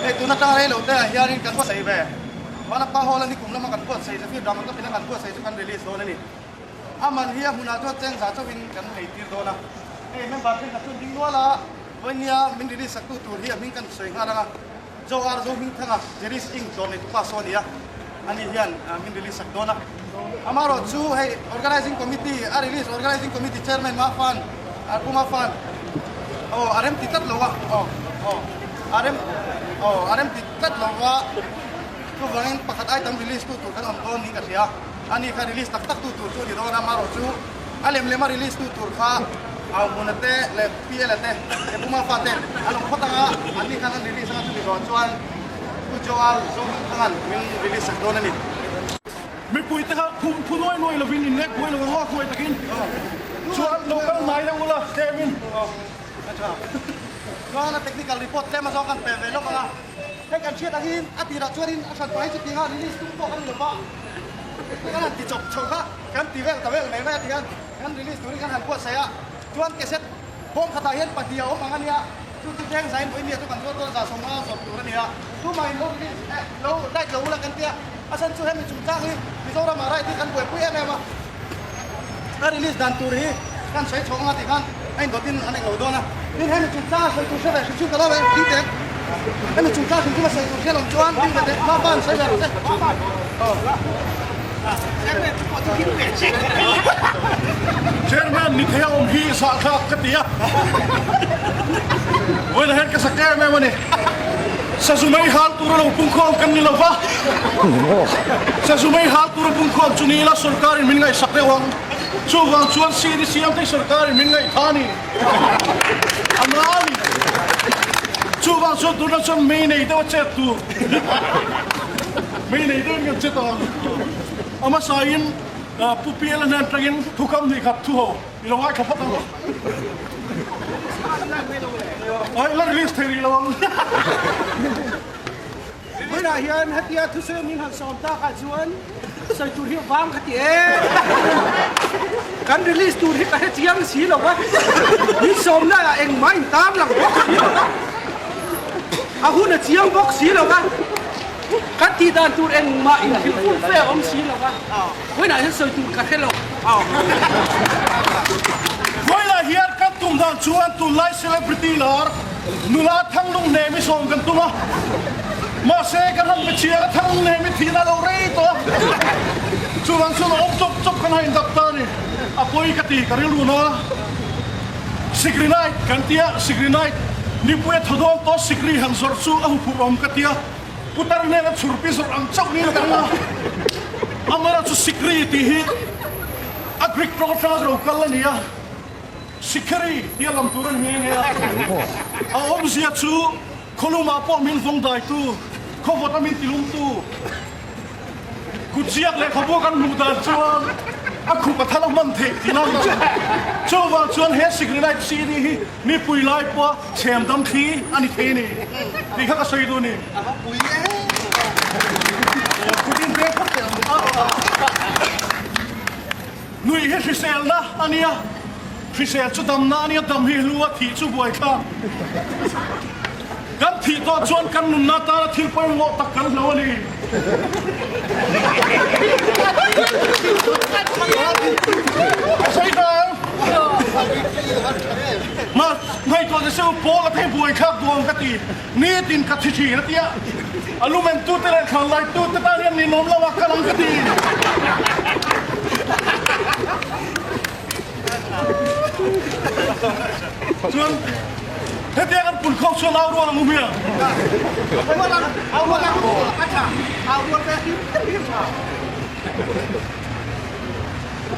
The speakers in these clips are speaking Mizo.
Hei tun atanga rei lo te ah hianin kan buatsaih ve. Vanapa Hall a nikum lama kan buatsaih Zephyr Drama Club in a kan buatsaih chu kan release dawn a ni. A man hi a hmunah chuan cheng za chauhin kan lei tir dawn a. Hei member thenkhat chu an ding nual a, vawinia min release sak tu tur hi a hming kan sawi nghal ang a. Zo Ar Zo Hmingthanga Jeris Inc dawr neitu pa saw a ni a, ani hian min release sak dawn a. Amaherawh chu hei Organizing Committee a release Organizing Committee Chairman Mafan Pu Mafan aw a rem ti tlat lo a aw aw a rem aw a rem ti tlat lo a chuvangin pakhat item release tu tur kan awm dawn niin ka hria ani kha release tak tak tu tur chu a ni dawn a amaherawh chu a lem lema release tu tur kha Au Hmuna te leh PL-a te leh Pu Mafa te an awm phawt ang a, anni khan an release anga chumi zawh chuan Pu Joel Zohmingthanga'n min release sak dawn a ni. Mipui te kha khum phu nuai nuai lovin in lek buai lo ang a, huai takin chuan lo kal hnai deuh ula tlemin. Chuan a technical report tlem azawng kan pe ve lawk ang a, hei kan hriat angin a tirah chuanin a hran pai chutiang a release tum pawh kan ni lova, kan han ti chawp chho kha kan ti vel ta vel mai mai a ti khan. Kan release turin kan han buatsaih a, chuan cassette bawm khatah hian pahnih a awm ang a nia, chu chu cheng zain vawinia chu kan zuar dawn 150 zawrh tur a ni a, tumah in lo release eh lo write lo ula kan tia, a chhan chu hemi chungchang hi Mizoramah write hi kan buaipui em em a, a release dan tur hi kan sawi chho ang a tih khan a indawtin an englo dawn a, tin hemi chungchanga sawi tur hre ve hrim hrim ka lo e, ding teh hemi chungchang hrim hrim a sawi tur hriat awm chuan ding ve teh, hma pa an sawi ve rawh se. Chairman ni thei a awm hi zahthlak ka ti a, vawiin hian ka sak em em a ni. Sazu mei hal tura lo pungkhawm kan ni lo va, sazu mei hal tura pungkhawm chu ni ila sorkarin min ngaihsak deuh ang. Chuvang chuan CD siam te hi sorkarin min ngaihtha a ni, a na a ni. Chuvang chuan tunah chuan mei nei deuh a chet tur. Mei nei deuhin kan che tawh ang. A hmasain Pu Piala hnen atangin thukam hnih khat thu ho i lo ngaithla phawt ang. Ai la release thei rih lo ang. Vawiinah hian hetia thusawi min han sawm takah chuan sawi tur hi vang ka ti e. Kan release tur hi ka hre chiang si lo va, min sawmna ah engmah in tar lang bawk si lo va, a hun a chiang bawk si lo va. Kan tih dan tur engmah in thil fum fe a awm si lo va, vawiinah hian sawi tur ka hre lo. Vawiinah hian kan tum dan chuan tunlai celebrity lar nula Thanglung Hnemi sawm kan tum a, mahse kan han be chiang a Thanglung Hnemi thihna a lo rei tawh a, chuvang chuan a awm chawp chawp kan han indap ta a ni. A pawi ka ti, ka rilru na. Sikri night kan tia, Sikri night nipui a thaw dawn tawh Sikri han zawrh chu a huphurh awm ka tia. Putar hnena chhurpi zawrh ang chauh niin ka ring a, amaherawh chu Sikri tih hi a Greek tawng atanga ro kal a ni a, Sikheri tia lam tur a ni nghe nghe a. A awmzia chu khawlumah pawh min vawng daitu, khawvawta min tilumtu, Kutziak lehkhabu kan hmuh dan chuan a khup a thal a hman theih tih a ni. Chuvang chuan he Sikri Night CD hi mipui lai pawha chhem dam thli a ni thei a ni tih kha ka sawi duh a ni. Kut in peng phawt teh ang. Nuih hi hriselna a nia, hrisel chu damna a nia, dam hi hlu a, thih chu buaithlak. Kan thih tawh chuan kan nunna atana thil pawimawh tak kan hlo a ni. A sawi ta ang. Ma, ngaihtuah che seu Paul a phei buaithlak duh ang ka ti. Nitin ka thi thin a ti a. A lumen tute leh thlanlai tute tan hian ninawm lo a kal ang ka ti. Chuan hetiang an pun khawk chuan au rual ang u hmiang. Au rual ang a tha. Au rual ve hlim hlim tha.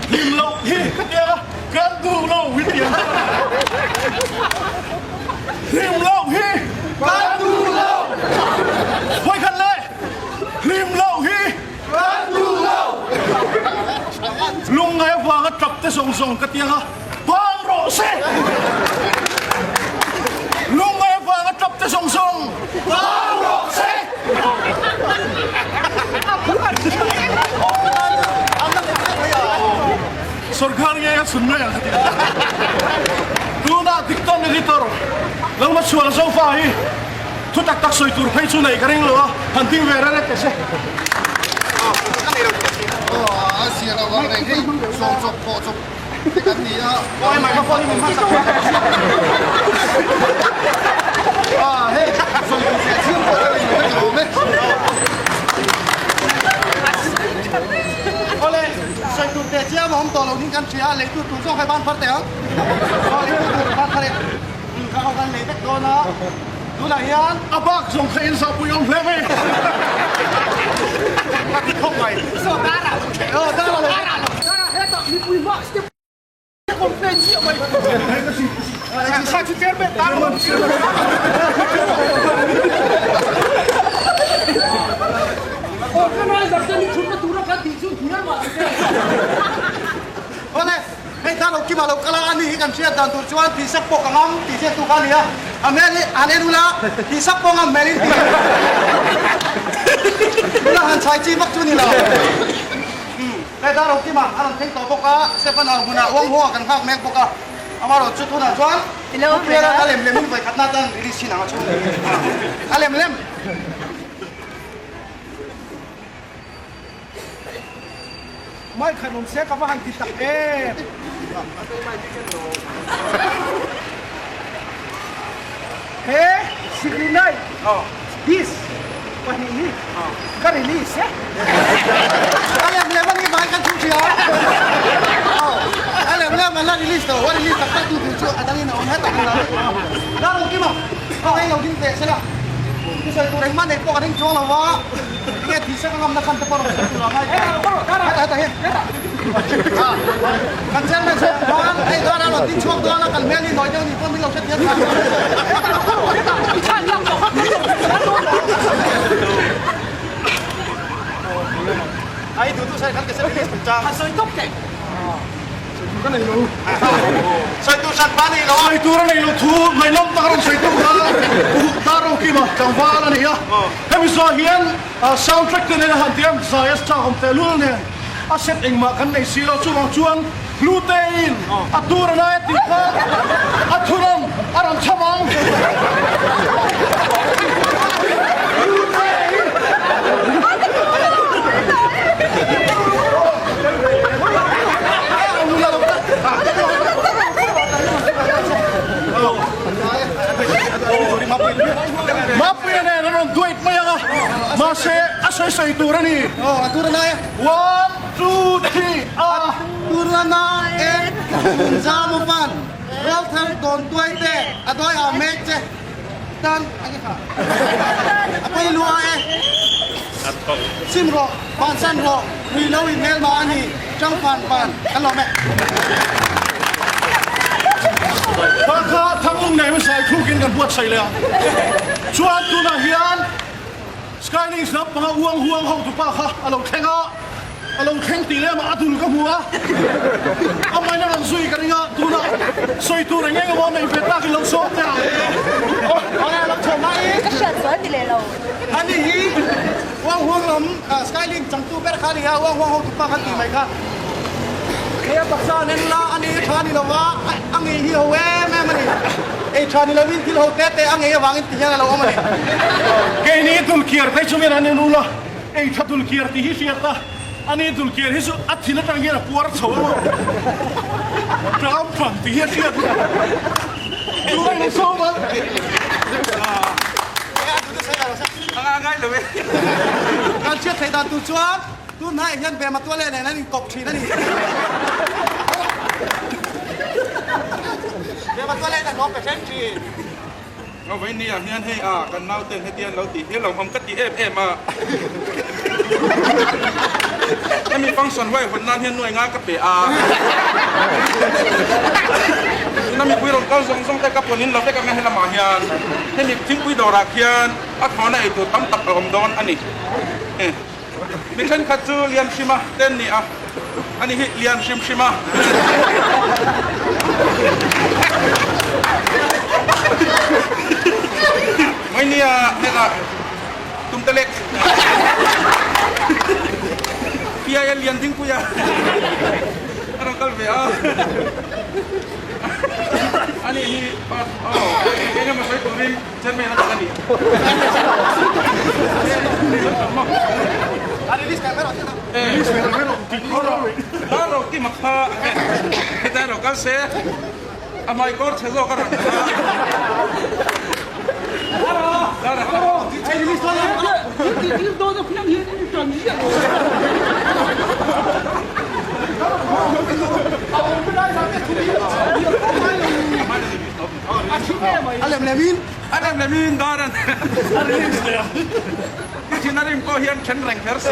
Hlim loh hi hetiang a kan duh lo hi tiang. Hlim loh hi kan duh lo. Vawikhat leh hlim loh hi Kan duh lo! Lungngai avanga tap te zawng zawng ka tiang a, bang rawh se! Lungngai avanga tap te zawng zawng, bang rawh se! Sorkar nge a chhun mai ang ka ti a. Tunah Dikton Editor Lalmachhuana Zofa hi. Thu tak tak sawi tur phei chu nei ka ring lo a, han ding ve reng e teh se. Ka nei lo tih ka hria. Aw a zia lo vang reng hei sawm chawp pawh chawp te kan ni a. Aw microphone hi min hman sak teh. A hei sawi tur teh chiam pawh ka nei lo vek alawm e. Awle sawi tur teh chiam a awm tawh lo ding kan hria a, leitu tur zawk hei ban phar teh ang. Aw leitu tur ban phar e. Ka ho kan lei vek dawn a, tunah hian a bak zawng kha in zahpui awm hle mai. Ka ti khawp mai. Saw dar ah lo thleng. Aw dar ah lo. Dar ah lo. Dar ah hetah mipui hma step complain chiah mai. Kha chu chairman dar lo. Organizer te ni thutna tura kan tih chu hnial mah ni te. Awle. Hei kha lo kima lo kal a, ani hi kan hriat dan tur chuan tihsak pawh ka ngam tih ziaktu kha a ni a, a hmel hi han en ula, tihsak pawh ngam hmel in ti ula han chhai chi vak chu a ni lo. Hei kha lo kima a rawn thleng tawh bawk a, Stephen au hmunah uang huangah kan nghak mek bawk a, amaherawh chu tunah chuan Pu a lem lem in vawikhatna atan release thin ang a chhung a lem lem. Mai khan awm se ka va han ti tak em. He Signai this pahnih hi ka release e. A lem lem a ni mai kan thu hria. A lem lem an la release lo, a release tak tak tu tur chu a dangin a awm het ang la. La ro kim a, ka ngei lo ding teh sela. Thusawi tur engmah nei pawh ka ring chuang lo va. Tinge thih sak a ngamna khan te pawh rawn sawi tur a ngai ta. Heta heta hian. Kan chairman sawi khan hei dawn a rawn ding chhuak dawn a kan hmel hi nawi deuh ni pawh min lo hrethiam ta. Ai duh duh sawi khan ka sawi chang. Sawi tawp teh. Ka nei lo. Sawi tur hran pa nei lo a. Sawi tur a nei lo thu ngaihnawm tak a rawn sawi tum kha Pu Darrokima tlangval a ni a. Hemi zawh hian sound track te nen a han ti a, zai a chak awm teh lul nen a set engmah kan nei si lo. Chuvang chuan Hlute in a tur a nai a tih kha a thuram a rawn chham ang. Hlute in. Mapuia nen an rawn duet mai ang a, mahse a sawi sawi tur a ni. One, two, three, a. Turana e Zamavan Ralthar dawn tuai te a dawi ah mek che tan a nge kha a phei lua e sim rawh bansan rawh ri lo in hmelma a ni tang fan fan kan lawm e. Kha kha Thanglung nei hmasa i thlukin kan buatsaih leh a, chuan tunah hian Skylinks lampanga uang huang hotupa kha a lo thleng a, a lo thleng tih lem ah a dul ka hmu a, amahin a rawn zui ka ring a, tunah sawi tur eng eng emaw nei ve takin lo sawm teh ang. Awle a lo chhuah mai. Ka hriat zual ti leh lo. Ani hi uang huang lam Skylink changtu ber kha a ni a, uang huang hotupa kha tih mai kha. Hei a taksa an en la, ani hi tha a ni lo va, a ngei hi ho em em a ni. Ei tha ni lovin thil ho te te a ngei avangin ti hian a lo awm a ni. Keini dulkiar phei chu mian an en ul a, ei tha dulkiar tih hi hriat a, ani dulkiar hi chu a thin atang hian a puar chho a maw? Tram tram tih hi a hriat a, chu a in sawm a. Kan hriat theih dan tur chuan tun hnaih hian Bema Tuale nen an inkawp thin a ni. Bema Tuale in a hlawm pe hreng thin. Ngawini ah hian hei a kan nauten hetian lo tih hi lo awm ka ti em em a. Hemi function huai hawn nan hian nuai nga ka pe a. Tuna mipui rawn kal zawng zawng te ka pawn in lo vek ang e helamah hian hemi thingpui dawrah khian a thlawna ei tur tam tak a awm dawn a ni. Mi thenkhat chu lian hrima te an ni a, ani hi lian hrim hrim a. Mai nia hetah tum te lek. Piai a lian dingpui a, a rawn kal ve a. Ani hi aw eng emaw sawi turin chairman a dah a ni. Dar ro kim a kha hetlai ro kal se a hmaikawr chhe zawk a rawn kha. A lem lemin A lem lemin dar an I thin a rim pawh hian then reng kher si.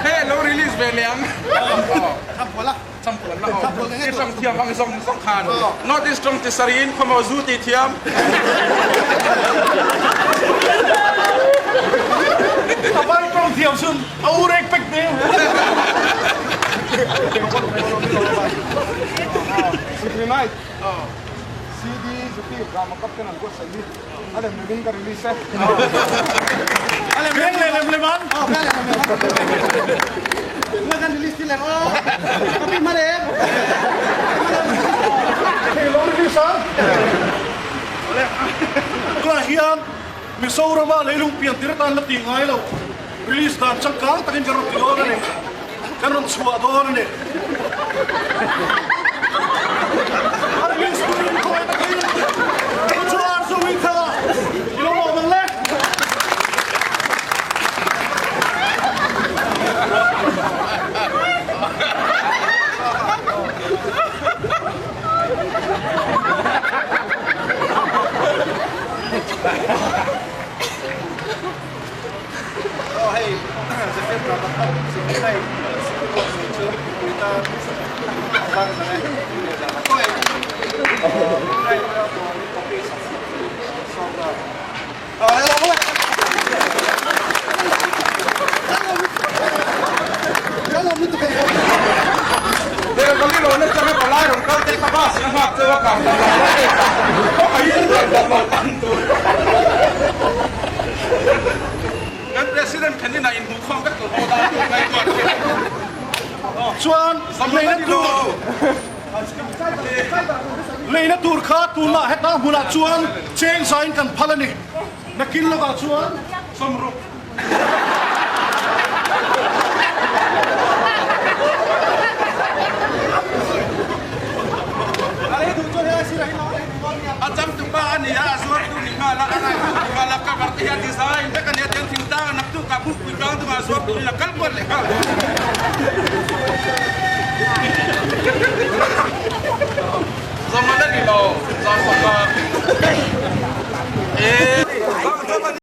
Hei lo release ve leh ang. Thampuala. Thampuan la aw. I tawng thiam ang zawng zawng khan. North East tawng ti sariin khawmaw zu ti thiam. A vai tawng thiam chun a u rek pek te. Sikri night CD Zephyr drama cup ten an buatsaih hi a lem lem in ka release e. Veng leh lem lem an. Hei lo release a. Tunah hian Mizorama leilung pian tir atan la tih ngai lo release dan changkang takin kan rawn ti dawn a ni. Kan rawn chhuah dawn a ni. A release turin khawi takin ka chuan Zoe kha i lo lawm ang le. Aw hei Zephyr Drama Club Sikri Sikri Buatsaih chu mipui tan a zang zang e Khawi Right turin copy sak sawm la. Chuan leina tur leina tur kha tunah heta hmunah chuan cheng zain kan phal a ni. Nakin lovah chuan sawmruk. A changtupa a ni a, a zuartu ni nghal a, a ngaitu ni nghal a, cover te hian design vek a nia tiang thingtlang a naktuk ah bukpui tlang chungah zuartu in a kal kual leh nghal. Zawng a la ni lo, zawng.